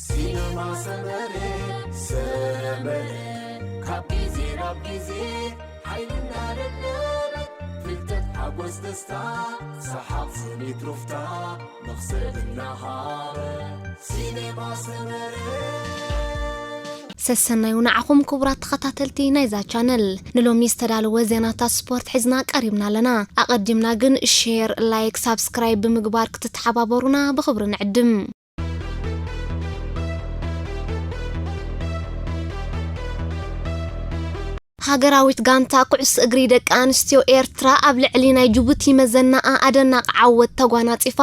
ሲነማ ሰመረ ሰመረ ካብ ግዜ ናብ ግዜ ሓይልና ደደበ ፍልጠት ሓጎስ ደስታ ሰሓቕ ስኒት ሩፍታ መኽሰብ እናሃበ ሲነማ ሰመረ ሰሰናዩ ንዓኹም ክቡራት ተኸታተልቲ ናይዛ ቻነል። ንሎሚ ዝተዳለወ ዜናታት ስፖርት ሒዝና ቀሪብና ኣለና። ኣቐዲምና ግን ሼር፣ ላይክ፣ ሳብስክራይብ ብምግባር ክትተሓባበሩና ብኽብሪ ንዕድም። ሃገራዊት ጋንታ ኩዕሶ እግሪ ደቂ ኣንስትዮ ኤርትራ ኣብ ልዕሊ ናይ ጅቡቲ መዘናኣ ኣደናቂ ዓወት ተጓናጺፋ።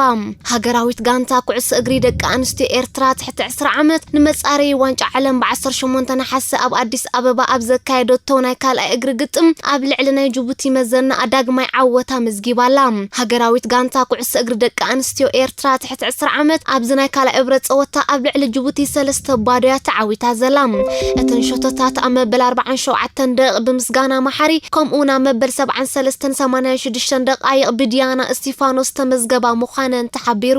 ሃገራዊት ጋንታ ኩዕሶ እግሪ ደቂ ኣንስትዮ ኤርትራ ትሕቲ ዕስራ ዓመት ንመጻረዪ ዋንጫ ዓለም ብ ዓሰርተ ሸሞንተ ነሓሰ ኣብ ኣዲስ ኣበባ ኣብ ዘካየደቶ ናይ ካልኣይ እግሪ ግጥም ኣብ ልዕሊ ናይ ጅቡቲ መዘናኣ ዳግማይ ዓወት ኣመዝጊባ ኣላ። ሃገራዊት ጋንታ ኩዕሶ እግሪ ደቂ ኣንስትዮ ኤርትራ ትሕቲ ዕስራ ዓመት ኣብዚ ናይ ካልኣይ እብረ ጸወታ ኣብ ልዕሊ ጅቡቲ ሰለስተ ባዶ እያ ተዓዊታ ዘላ። እተን ሸቶታት ኣብ መበል ኣርባዓን ሸውዓተን ደቂቕ ብምስጋና መሓሪ ከምኡ እውን ኣብ መበል ሰብዓን ሰለስተን ሰማንያን ሽዱሽተን ደቃይቕ ብዲያና እስቲፋኖስ ተመዝገባ ምዃነን ተሓቢሩ።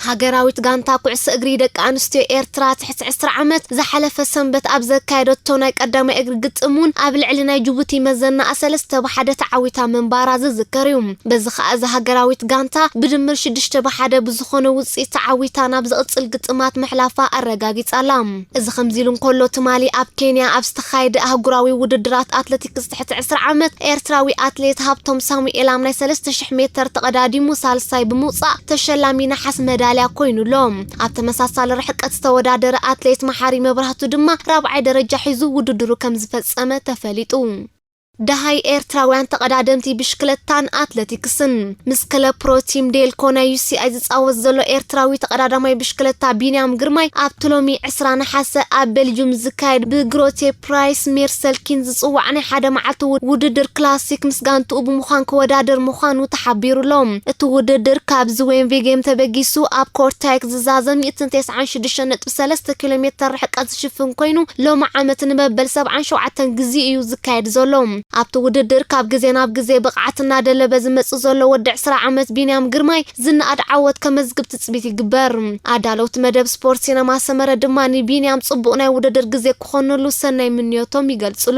ሃገራዊት ጋንታ ኩዕሶ እግሪ ደቂ ኣንስትዮ ኤርትራ ትሕቲ ዕስራ ዓመት ዝሓለፈ ሰንበት ኣብ ዘካየደቶ ናይ ቀዳማይ እግሪ ግጥም እውን ኣብ ልዕሊ ናይ ጅቡቲ መዘናኣ ሰለስተ ብሓደ ተዓዊታ ምንባራ ዝዝከር እዩ። በዚ ከኣ እዛ ሃገራዊት ጋንታ ብድምር ሽዱሽተ ብሓደ ብዝኾነ ውፅኢት ተዓዊታ ናብ ዝቕፅል ግጥማት ምሕላፋ ኣረጋጊጻ ኣላ። እዚ ከምዚ ኢሉ እንከሎ ትማሊ ኣብ ኬንያ ኣብ ዝተኻየደ ኣህጉራዊ ውድድራት ኣትሌቲክስ ትሕቲ ዕስራ ዓመት ኤርትራዊ ኣትሌት ሃብቶም ሳሙኤል ኣብ ናይ ሰለስተ ሽሕ ሜተር ተቐዳዲሙ ሳልሳይ ብምውጻእ ተሸላሚ ነሓስ መዳልያ ኮይኑሎ። ኣብ ተመሳሳሊ ርሕቀት ዝተወዳደረ ኣትሌት መሓሪ መብራህቱ ድማ ራብዓይ ደረጃ ሒዙ ውድድሩ ከም ዝፈጸመ ተፈሊጡ። ደሃይ ኤርትራውያን ተቐዳደምቲ ብሽክለታን ኣትሌቲክስን። ምስ ክለብ ፕሮቲም ዴልኮ ናይ ዩ ሲ ኣይ ዝጻወት ዘሎ ኤርትራዊ ተቐዳዳማይ ብሽክለታ ቢንያም ግርማይ ኣብቲ ሎሚ ዕስራ ነሓሰ ኣብ ቤልጅም ዝካየድ ብግሮቴ ፕራይስ ሜርሰልኪን ዝጽዋዕ ናይ ሓደ መዓልቲ ውድ- ውድድር ክላሲክ ምስ ጋንትኡ ብምዃን ክወዳደር ምዃኑ ተሓቢሩ ኣሎ። እቲ ውድድር ካብ ዝዌንቬጌም ተበጊሱ ኣብ ኮርታይክ ዝዛዘም ሚእትን ተስዓን ሽዱሽተን ነጥቢ ሰለስተ ኪሎ ሜተር ርሕቀት ዝሽፍን ኮይኑ ሎሚ ዓመት ንመበል ሰብዓን ሸውዓተን ግዜ እዩ ዝካየድ ዘሎ። ኣብቲ ውድድር ካብ ግዜ ናብ ግዜ ብቕዓት እናደለበ ዝመጽእ ዘሎ ወዲ ዕስራ ዓመት ቢንያም ግርማይ ዝነኣድ ዓወት ከመዝግብ ትጽቢት ይግበር። ኣዳለውቲ መደብ ስፖርት ሲነማ ሰመረ ድማ ንቢንያም ጽቡቕ ናይ ውድድር ግዜ ክኾነሉ ሰናይ ምንዮቶም ይገልጽሉ።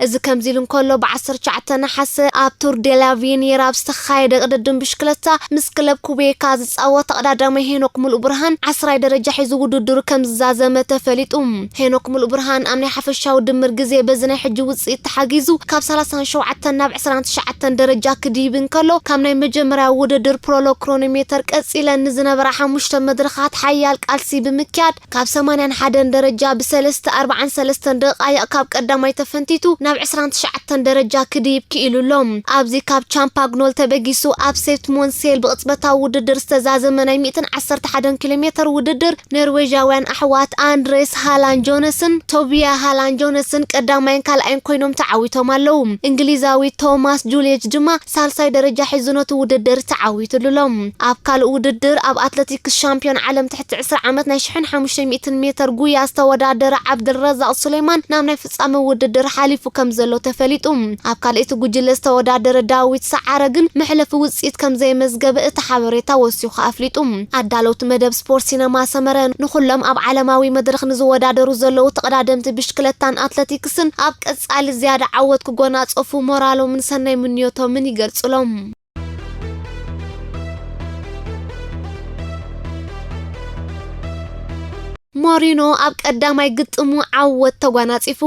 እዚ ከምዚ ኢሉ እንከሎ ብ ዓሰርተ ትሽዓተ ነሓሰ ኣብ ቱር ዴ ላ ቬኒየራ ኣብ ዝተኻየደ ቅድድም ብሽክለታ ምስ ክለብ ኩቤካ ዝጻወት ተቐዳዳማይ ሄኖክ ሙሉእ ብርሃን ዓስራይ ደረጃ ሒዙ ውድድሩ ከም ዝዛዘመ ተፈሊጡ። ሄኖክ ሙሉእ ብርሃን ኣብ ናይ ሓፈሻዊ ድምር ግዜ በዚ ናይ ሕጂ ውጽኢት ተሓጊዙ ካብ ሰላሳን ሸውዓተን ናብ ዕስራን ትሽዓተን ደረጃ ክድይብ እንከሎ ካብ ናይ መጀመርያ ውድድር ፕሮሎ ክሮኖሜተር ቀጺለን ንዝነበራ ሓሙሽተ መድረኻት ሓያል ቃልሲ ብምክያድ ካብ ሰማንያን ሓደን ደረጃ ብሰለስተ ኣርባዓን ሰለስተን ደቓይቕ ካብ ቀዳማይ ተፈንቲቱ ናብ ዕስራን ትሽዓተን ደረጃ ክድይብ ክኢሉ ኣሎ። ኣብዚ ካብ ቻምፓግኖል ተበጊሱ ኣብ ሴፕት ሞንሴል ብቕጽበታዊ ውድድር ዝተዛዘመ ናይ ሚእትን ዓሰርተ ሓደን ኪሎ ሜተር ውድድር ኖርዌዣውያን ኣሕዋት ኣንድሬስ ሃላን ጆነስን ቶቢያ ሃላን ጆነስን ቀዳማይን ካልኣይን ኮይኖም ተዓዊቶም ኣለዉ። እንግሊዛዊ ቶማስ ጁልየጅ ድማ ሳልሳይ ደረጃ ሒዙ ነቲ ውድድር ተዓዊትሉ ኣሎ። ኣብ ካልእ ውድድር ኣብ ኣትለቲክስ ሻምፒዮን ዓለም ትሕቲ ዕስራ ዓመት ናይ ሽሕን ሓሙሽተ ሚእትን ሜተር ጉያ ዝተወዳደረ ዓብድልረዛቕ ሱሌማን ናብ ናይ ፍጻመ ውድድር ሓሊፉ ከም ዘሎ ተፈሊጡ። ኣብ ካልኣይቲ ጉጅለ ዝተወዳደረ ዳዊት ሰዓረ ግን መሕለፊ ውጽኢት ከም ዘየመዝገበ እቲ ሓበሬታ ወሲኹ ኣፍሊጡ። ኣዳለውቲ መደብ ስፖርት ሲነማ ሰመረ ንኹሎም ኣብ ዓለማዊ መድረኽ ንዝወዳደሩ ዘለዉ ተቐዳደምቲ ብሽክለታን ኣትለቲክስን ኣብ ቀጻሊ ዝያዳ ዓወት ክጎናጸፉ ሞራሎምን ሰናይ ምንዮቶምን ይገልጹሎም። ሞሪኖ ኣብ ቀዳማይ ግጥሙ ዓወት ተጓናጺፉ።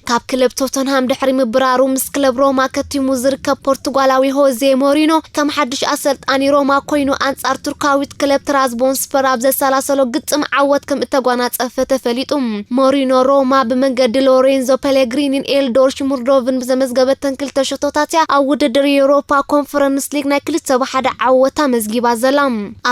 ካብ ክለብ ቶተንሃም ድሕሪ ምብራሩ ምስ ክለብ ሮማ ከቲሙ ዝርከብ ፖርቱጋላዊ ሆዜ ሞሪኖ ከም ሓድሽ ኣሰልጣኒ ሮማ ኮይኑ ኣንጻር ቱርካዊት ክለብ ትራዝቦንስፐር ኣብ ዘሰላሰሎ ግጥም ዓወት ከም እተጓናጸፈ ተፈሊጡ። ሞሪኖ ሮማ ብመንገዲ ሎሬንዞ ፔሌግሪኒን ኤልዶር ሽሙርዶቭን ብዘመዝገበተን ክልተ ሸቶታት እያ ኣብ ውድድር ዩሮፓ ኮንፈረንስ ሊግ ናይ ክልተ ብሓደ ዓወት ኣመዝጊባ ዘላ።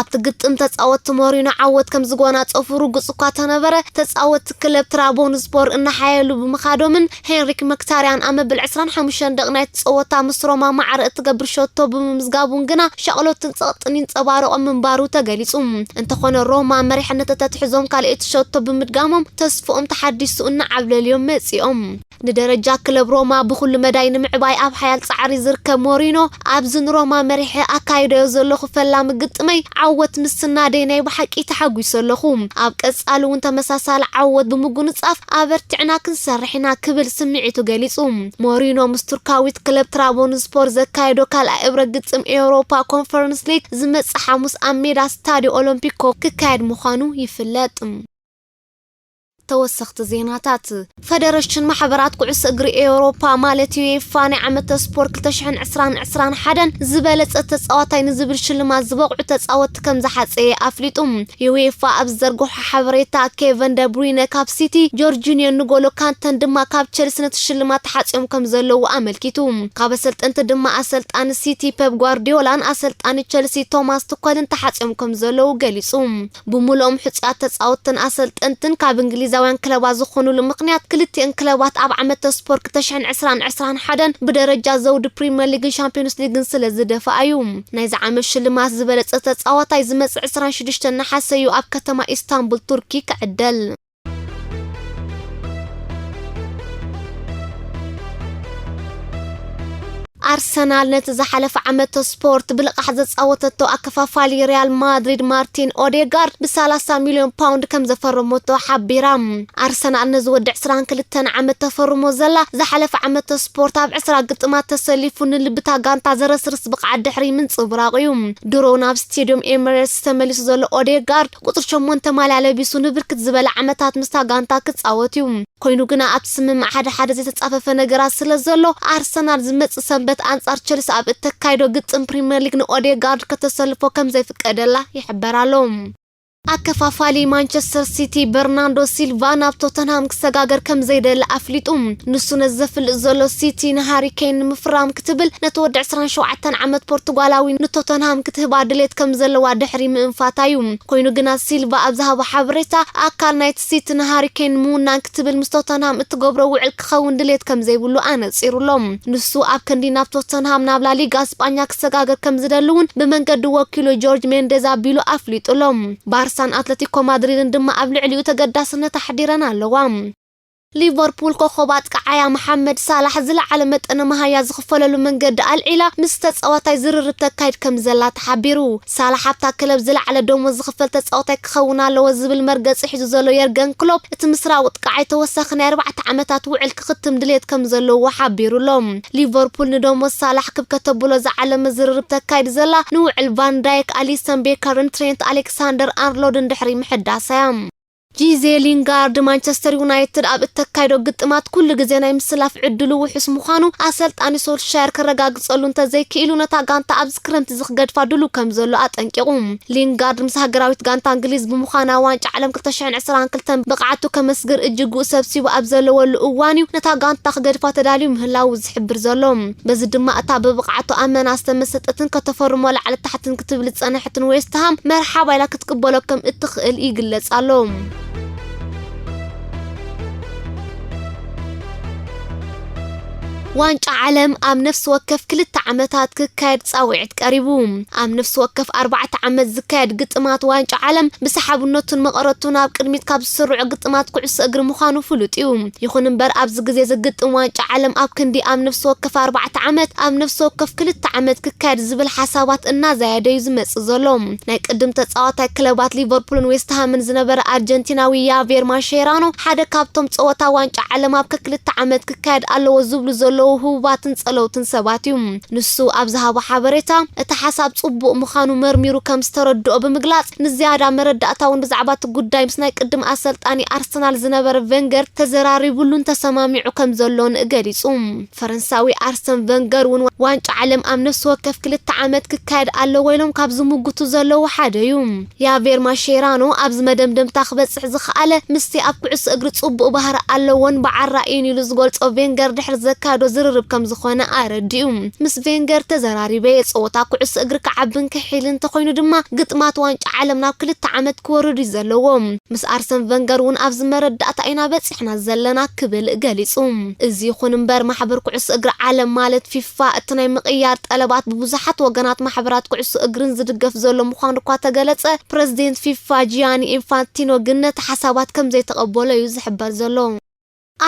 ኣብቲ ግጥም ተጻወትቲ ሞሪኖ ዓወት ከም ዝጎናጸፉ ርጉጽ እኳ ተነበረ፣ ተጻወትቲ ክለብ ትራቦንስፖር እናሓየሉ ብምኻዶምን ሄንሪክ መክታርያን ኣብ መበል ዕስራን ሓሙሽተን ደቂ ናይቲ ጸወታ ምስ ሮማ ማዕረ እትገብር ሸቶ ብምምዝጋቡን ግና ሻቕሎትን ጸቕጥን ይንጸባረቖ ምንባሩ ተገሊጹ። እንተኾነ ሮማ መሪሕነት እተትሕዞም ካልኦት ሸቶ ብምድጋሞም ተስፍኦም ተሓዲሱ እናዓብለልዮም መጺኦም። ንደረጃ ክለብ ሮማ ብኹሉ መዳይ ንምዕባይ ኣብ ሓያል ጻዕሪ ዝርከብ ሞሪኖ፣ ኣብዚ ንሮማ መሪሐ ኣካይደዮ ዘለኹ ፈላሚ ግጥመይ ዓወት ምስናደይ ናይ ብሓቂ ተሓጒሰ ኣለኹ። ኣብ ቀጻሊ እውን ተመሳሳሊ ዓወት ብምጉንጻፍ ኣበርቲዕና ክንሰርሕ ኢና ክብል ስምዒቱ ገሊጹ። ሞሪኖ ምስ ቱርካዊት ክለብ ትራቦንስፖር ዘካየዶ ካልኣይ እብረ ግጥም ኤውሮፓ ኮንፈረንስ ሊግ ዝመጽእ ሓሙስ ኣብ ሜዳ ስታድዮ ኦሎምፒኮ ክካየድ ምዃኑ ይፍለጥ። ተወሰኽቲ ዜናታት። ፈደረሽን ማሕበራት ኩዕሶ እግሪ ኤውሮፓ ማለት ዩኤፋ ናይ ዓመተ ስፖርት ክልተ ሽሕን ዕስራን ዕስራን ሓደን ዝበለጸ ተጻዋታይ ንዝብል ሽልማት ዝበቕዑ ተጻወትቲ ከም ዝሓጸየ ኣፍሊጡ። ዩኤፋ ኣብ ዝዘርግሖ ሓበሬታ ኬቨን ደብሩይነ ካብ ሲቲ፣ ጆርጂኒዮ ንጎሎ ካንተን ድማ ካብ ቸልሲ ነቲ ሽልማት ተሓጽዮም ከም ዘለዉ ኣመልኪቱ። ካብ ኣሰልጠንቲ ድማ ኣሰልጣኒ ሲቲ ፔፕ ጓርዲዮላን ኣሰልጣኒ ቸልሲ ቶማስ ቱከልን ተሓጽዮም ከም ዘለዉ ገሊጹ። ብምሉኦም ሕጹያት ተጻወትትን ኣሰልጠንትን ካብ እንግሊዛውያን ክለባት ዝኾኑሉ ምኽንያት ክልቲኤን ክለባት ኣብ ዓመተ ስፖርት ክልተ ሽሕን ዕስራን ዕስራን ሓደን ብደረጃ ዘውዲ ፕሪምየር ሊግን ሻምፒዮንስ ሊግን ስለ ዝደፍኣ እዩ። ናይዚ ዓመት ሽልማት ዝበለጸ ተጻዋታይ ዝመጽእ ዕስራን ሽዱሽተን ነሓሰ እዩ ኣብ ከተማ ኢስታንቡል ቱርኪ ክዕደል። ኣርሰናል ነቲ ዝሓለፈ ዓመት ስፖርት ብልቓሕ ዘጻወተቶ ኣከፋፋሊ ሪያል ማድሪድ ማርቲን ኦዴጋርድ ብ ሰላሳ ሚልዮን ፓውንድ ከም ዘፈረመቶ ሓቢራ። ኣርሰናል ነዚ ወዲ ዕስራን ክልተን ዓመት ተፈርሞ ዘላ ዝሓለፈ ዓመት ስፖርት ኣብ ዕስራ ግጥማት ተሰሊፉ ንልብታ ጋንታ ዘረስርስ ብቕዓት ድሕሪ ምንጽብራቑ እዩ። ድሮ ናብ ስቴድዮም ኤምሬትስ ተመሊሱ ዘሎ ኦዴጋርድ ቁጽሪ ሸሞንተ ማልያ ለቢሱ ንብርክት ዝበለ ዓመታት ምስታ ጋንታ ክጻወት እዩ። ኮይኑ ግና ኣብቲ ስምምዕ ሓደ ሓደ ዘይተጻፈፈ ነገራት ስለ ዘሎ ኣርሰናል ዝመጽእ ሰንበት ኣንጻር ቸልሲ ኣብ እተካይዶ ግጥም ፕሪምየር ሊግ ንኦዴጋርድ ከተሰልፎ ከም ዘይፍቀደላ ይሕበር ኣሎ። ኣከፋፋሊ ማንቸስተር ሲቲ በርናንዶ ሲልቫ ናብ ቶተንሃም ክሰጋገር ከም ዘይደሊ ኣፍሊጡ። ንሱ ነዚ ዘፍልጥ ዘሎ ሲቲ ንሃሪ ኬን ንምፍራም ክትብል ነቲ ወዲ ዕስራን ሸውዓተን ዓመት ፖርቱጋላዊ ንቶተንሃም ክትህባ ድሌት ከም ዘለዋ ድሕሪ ምእንፋታ እዩ። ኮይኑ ግና ሲልቫ ኣብ ዝሃቦ ሓበሬታ ኣካል ናይቲ ሲቲ ንሃሪ ኬን ምውናን ክትብል ምስ ቶተንሃም እትገብሮ ውዕል ክኸውን ድሌት ከም ዘይብሉ ኣነጺሩ ኣሎ። ንሱ ኣብ ክንዲ ናብ ቶተንሃም ናብ ላሊጋ ስጳኛ ክሰጋገር ከም ዝደሊ እውን ብመንገዲ ወኪሉ ጆርጅ ሜንዴዝ ኣቢሉ ኣፍሊጡ ኣሎ። ባርሳን ኣትለቲኮ ማድሪድን ድማ ኣብ ልዕሊኡ ተገዳስነት ኣሕዲረን ኣለዋ። ሊቨርፑል ኮኸብ ኣጥቃዓያ መሓመድ ሳላሕ ዝለዓለ መጠነ መሃያ ዝኽፈለሉ መንገዲ ኣልዒላ ምስ ተጻዋታይ ዝርርብ ተካይድ ከም ዘላ ተሓቢሩ። ሳላሕ ኣብታ ክለብ ዝለዓለ ደሞዝ ዝኽፈል ተጻዋታይ ክኸውን ኣለዎ ዝብል መርገጺ ሒዙ ዘሎ የርገን ክሎፕ እቲ ምስራቕ ጥቃዓይ ተወሳኺ ናይ ኣርባዕተ ዓመታት ውዕል ክኽትም ድሌት ከም ዘለዎ ሓቢሩ ኣሎ። ሊቨርፑል ንደሞዝ ሳላሕ ክብ ከተብሎ ዝዓለመ ዝርርብ ተካይድ ዘላ ንውዕል ቫን ዳይክ፣ ኣሊሰን ቤከርን ትሬንት ኣሌክሳንደር ኣርሎድን ድሕሪ ምሕዳሳ እያ። ጂዜ ሊንጋርድ ማንቸስተር ዩናይትድ ኣብ እተካይዶ ግጥማት ኩሉ ግዜ ናይ ምስላፍ ዕድሉ ውሑስ ምዃኑ ኣሰልጣኒ ሶልሻየር ከረጋግጸሉ እንተዘይክኢሉ ነታ ጋንታ ኣብዚ ክረምቲ እዚ ክገድፋ ድሉው ከም ዘሎ ኣጠንቂቑ። ሊንጋርድ ምስ ሃገራዊት ጋንታ እንግሊዝ ብምዃና ዋንጫ ዓለም ክልተ ሽሕን ዕስራን ክልተን ብቕዓቱ ከመስግር እጅግኡ ሰብሲቡ ኣብ ዘለወሉ እዋን እዩ ነታ ጋንታ ክገድፋ ተዳልዩ ምህላዉ ዝሕብር ዘሎ። በዚ ድማ እታ ብብቕዓቱ ኣመና ዝተመሰጠትን ከተፈርሞ ላዕሊ ታሕትን ክትብል ዝጸንሐትን ዌስትሃም መርሓባ ኢላ ክትቅበሎ ከም እትኽእል ይግለጽ ኣሎ። ዋንጫ ዓለም ኣብ ነፍሲ ወከፍ ክልተ ዓመታት ክካየድ ጻውዒት ቀሪቡ። ኣብ ነፍሲ ወከፍ ኣርባዕተ ዓመት ዝካየድ ግጥማት ዋንጫ ዓለም ብሰሓብነቱን መቐረቱን ኣብ ቅድሚት ካብ ዝስርዑ ግጥማት ኩዕሶ እግሪ ምዃኑ ፍሉጥ እዩ። ይኹን እምበር ኣብዚ ግዜ ዝግጥም ዋንጫ ዓለም ኣብ ክንዲ ኣብ ነፍሲ ወከፍ ኣርባዕተ ዓመት ኣብ ነፍሲ ወከፍ ክልተ ዓመት ክካየድ ዝብል ሓሳባት እናዘያደ እዩ ዝመጽእ ዘሎ። ናይ ቅድም ተጻዋታይ ክለባት ሊቨርፑልን ዌስትሃምን ዝነበረ ኣርጀንቲናዊ ያቬር ማሼራኖ ሓደ ካብቶም ጸወታ ዋንጫ ዓለም ኣብ ከክልተ ዓመት ክካየድ ኣለዎ ዝብሉ ዘለዉ ህቡባትን ጸለውትን ሰባት እዩ። ንሱ ኣብ ዝሃቦ ሓበሬታ እቲ ሓሳብ ጽቡቕ ምዃኑ መርሚሩ ከም ዝተረድኦ ብምግላጽ ንዝያዳ መረዳእታ እውን ብዛዕባ እቲ ጉዳይ ምስ ናይ ቅድም ኣሰልጣኒ ኣርሰናል ዝነበረ ቨንገር ተዘራሪቡሉን ተሰማሚዑ ከም ዘሎን ገሊጹ። ፈረንሳዊ ኣርሰን ቨንገር እውን ዋንጫ ዓለም ኣብ ነፍሲ ወከፍ ክልተ ዓመት ክካየድ ኣለዎ ኢሎም ካብ ዝምጉቱ ዘለዉ ሓደ እዩ። ያቬር ማሼራኖ ኣብዚ መደምደምታ ክበጽሕ ዝኸኣለ ምስቲ ኣብ ኩዕሶ እግሪ ጽቡቕ ባህሪ ኣለዎን ብዓራኢን ኢሉ ዝገልጾ ቬንገር ድሕሪ ዘካየዶ ዝርርብ ከም ዝኾነ ኣረዲኡ። ምስ ቬንገር ተዘራሪበ፣ ጸወታ ኩዕሶ እግሪ ክዓብን ክሒልን እንተኾይኑ ድማ ግጥማት ዋንጫ ዓለም ናብ ክልተ ዓመት ክወርድ እዩ ዘለዎ። ምስ ኣርሰን ቨንገር እውን ኣብዚ መረዳእታ ኢና በጺሕና ዘለና ክብል ገሊጹ። እዚ ይኹን እምበር ማሕበር ኩዕሶ እግሪ ዓለም ማለት ፊፋ እቲ ናይ ምቕያር ጠለባት ብብዙሓት ወገናት ማሕበራት ኩዕሶ እግርን ዝድገፍ ዘሎ ምዃኑ እኳ ተገለጸ፣ ፕረዚደንት ፊፋ ጂያኒ ኢንፋንቲኖ ግን ነቲ ሓሳባት ከም ዘይተቐበሎ እዩ ዝሕበር ዘሎ።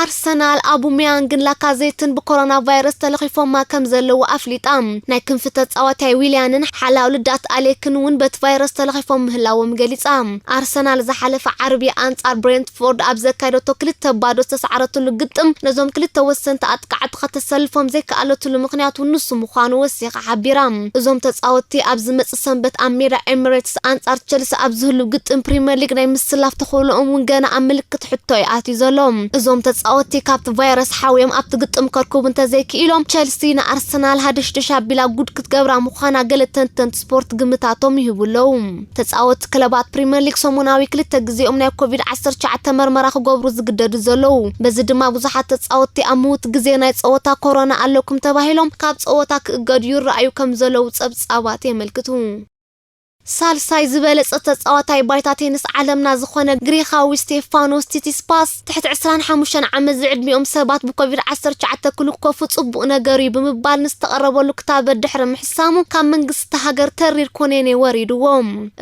ኣርሰናል ኣቡሜያንግን ላካዜትን ብኮሮና ቫይረስ ተለኺፎማ ከም ዘለዉ ኣፍሊጣ። ናይ ክንፊ ተጻዋታይ ዊልያንን ሓላው ልዳት ኣሌክን እውን በቲ ቫይረስ ተለኺፎም ምህላዎም ገሊጻ። ኣርሰናል ዝሓለፈ ዓርቢ ኣንጻር ብሬንትፎርድ ኣብ ዘካየደቶ ክልተ ባዶ ዝተሰዓረትሉ ግጥም ነዞም ክልተ ወሰንቲ ኣጥቃዕቲ ከተሰልፎም ዘይከኣለትሉ ምኽንያት እውን ንሱ ምዃኑ ወሲኻ ሓቢራ። እዞም ተጻወትቲ ኣብ ዝመጽእ ሰንበት ኣብ ሜዳ ኤሚሬትስ ኣንጻር ቸልሲ ኣብ ዝህሉ ግጥም ፕሪምየር ሊግ ናይ ምስላፍ ተኽእሎኦም እውን ገና ኣብ ምልክት ሕቶ እዩ ኣትዩ ዘሎ። እዞም ተጻወትቲ ካብቲ ቫይረስ ሓውዮም ኣብቲ ግጥም ከርክቡ እንተዘይክኢሎም፣ ቸልሲ ንኣርሰናል ሃደሽደሽ ኣቢላ ጉድ ክትገብራ ምዃና ገለ ተንተንቲ ስፖርት ግምታቶም ይህቡ ኣለዉ። ተጻወትቲ ክለባት ፕሪምየር ሊግ ሰሙናዊ ክልተ ግዜኦም ናይ ኮቪድ ዓሰርተ ትሽዓተ መርመራ ክገብሩ ዝግደዱ ዘለዉ። በዚ ድማ ብዙሓት ተጻወትቲ ኣብ ምውት ግዜ ናይ ጸወታ ኮሮና ኣለኩም ተባሂሎም ካብ ጸወታ ክእገዱ ይረኣዩ ከም ዘለዉ ጸብጻባት የመልክቱ። ሳልሳይ ዝበለጸ ተጻዋታይ ባይታ ቴኒስ ዓለምና ዝኾነ ግሪኻዊ ስቴፋኖስ ቲቲስፓስ ትሕቲ ዕስራን ሓሙሽተን ዓመት ዝዕድሚኦም ሰባት ብኮቪድ ዓሰርተ ትሽዓተ ክልኮፉ ጽቡቕ ነገር እዩ ብምባል ንዝተቐረበሉ ክታበት ድሕሪ ምሕሳሙ ካብ መንግስቲ እታ ሃገር ተሪር ኮኔኔ ወሪድዎ።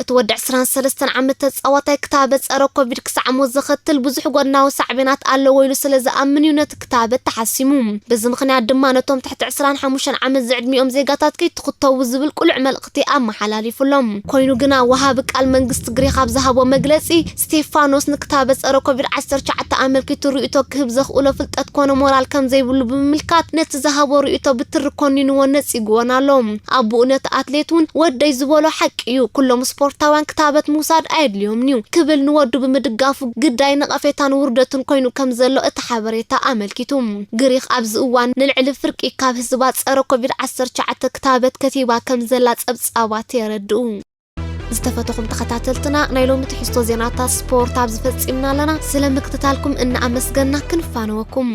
እቲ ወዲ ዕስራን ሰለስተን ዓመት ተጻዋታይ ክታበት ጸረ ኮቪድ ክሳዕ ሞት ዘኸትል ብዙሕ ጎድናዊ ሳዕቤናት ኣለዎ ኢሉ ስለ ዝኣምን እዩ ነቲ ክታበት ተሓሲሙ። በዚ ምኽንያት ድማ ነቶም ትሕቲ ዕስራን ሓሙሽተን ዓመት ዝዕድሚኦም ዜጋታት ከይትኽተቡ ዝብል ቅሉዕ መልእኽቲ ኣመሓላሊፉሎም። ኮይኑ ግና ወሃቢ ቃል መንግስቲ ግሪኽ ኣብ ዝሃቦ መግለጺ፣ ስቴፋኖስ ንክታበት ጸረ ኮቪድ ዓሰርተ ትሽዓተ ኣመልኪቱ ርእይቶ ክህብ ዘኽእሎ ፍልጠት ኮነ ሞራል ከም ዘይብሉ ብምምልካት ነቲ ዝሃቦ ርእይቶ ብትሪ ኮኒንዎ ነጺግዎን ኣሎ። ኣቦኡ ነቲ ኣትሌት እውን ወደይ ዝበሎ ሓቂ እዩ። ኩሎም ስፖርታውያን ክታበት ምውሳድ ኣየድልዮምን እዩ ክብል ንወዱ ብምድጋፉ ግዳይ ነቐፌታን ውርደትን ኮይኑ ከም ዘሎ እቲ ሓበሬታ ኣመልኪቱ። ግሪኽ ኣብዚ እዋን ንልዕሊ ፍርቂ ካብ ህዝባ ጸረ ኮቪድ ዓሰርተ ትሽዓተ ክታበት ከቲባ ከም ዘላ ጸብጻባት የረድኡ። ዝተፈተኹም ተኸታተልትና ናይ ሎሚ ትሕዝቶ ዜናታት ስፖርት ኣብዚ ፈጺምና ኣለና። ስለ ምክትታልኩም እናኣመስገና ክንፋነወኩም።